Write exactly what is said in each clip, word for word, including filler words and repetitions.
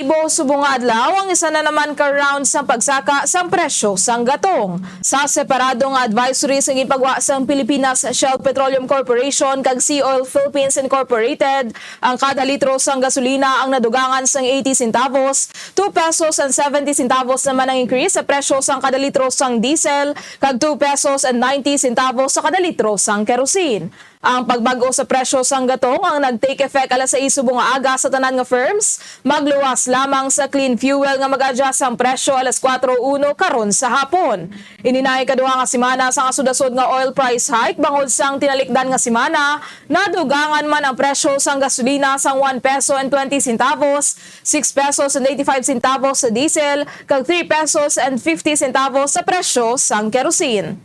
Ibo subong nga adlaw ang isa na naman ka round sang pagsaka sang presyo sang gatong. Sa separado nga advisory nga ginpagwa sang Pilipinas Shell Petroleum Corporation kag Sea Oil Philippines Incorporated, ang kada litro sang gasolina ang nadugangan sang eighty centavos, two pesos and seventy centavos naman ang increase sa presyo sang kada litro sang diesel, kag two pesos and ninety centavos sa kada litro sang kerosene. Ang pagbag-o sa presyo sang gatong ang nag-take effect alas sais subong nga aga sa tanan nga firms, magluwas lamang sa clean fuel nga mag-adjust ang presyo alas kuwatro uno karon sa hapon. Ini na ikaduha nga semana sang asod-asod nga oil price hike bangod sang tinalikdan nga semana, nadugangan man ang presyo sang gasolina sang one peso and twenty centavos, six pesos and eighty-five centavos sa diesel, kag three pesos and fifty centavos sa presyo sang kerosene.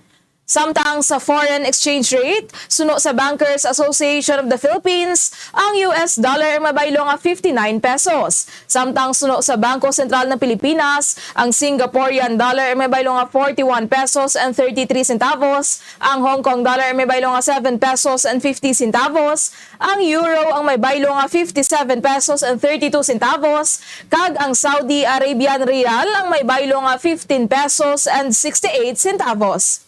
Samtang sa foreign exchange rate, suno sa Bankers Association of the Philippines, ang U S dollar ang may baylo nga fifty-nine pesos. Samtang suno sa Bangko Sentral ng Pilipinas, ang Singaporean dollar ang may baylo nga forty-one pesos and thirty-three centavos, ang Hong Kong dollar ang may baylo nga seven pesos and fifty centavos, ang euro ang may baylo nga fifty-seven pesos and thirty-two centavos, kag ang Saudi Arabian rial ang may baylo nga fifteen pesos and sixty-eight centavos.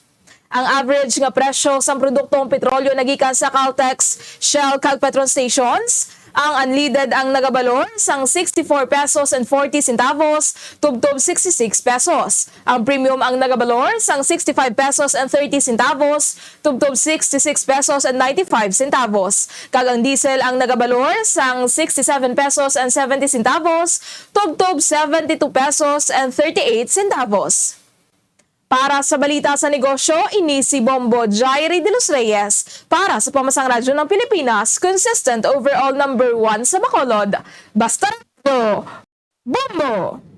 Ang average nga presyo sang produktong petrolyo nagikan sa Caltex, Shell, kag Petron stations, ang unleaded ang nagabalor sang sixty-four pesos and forty centavos tubtob sixty-six pesos. Ang premium ang nagabalor sang sixty-five pesos and thirty centavos tubtob sixty-six pesos and ninety-five centavos, kag ang diesel ang nagabalor sang sixty-seven pesos and seventy centavos tubtob seventy-two pesos and thirty-eight centavos. Para sa balita sa negosyo, ini si Bombo Jairi de los Reyes para sa Pamasang Radyo ng Pilipinas, consistent overall number one sa Bacolod. Basta Radyo, Bombo!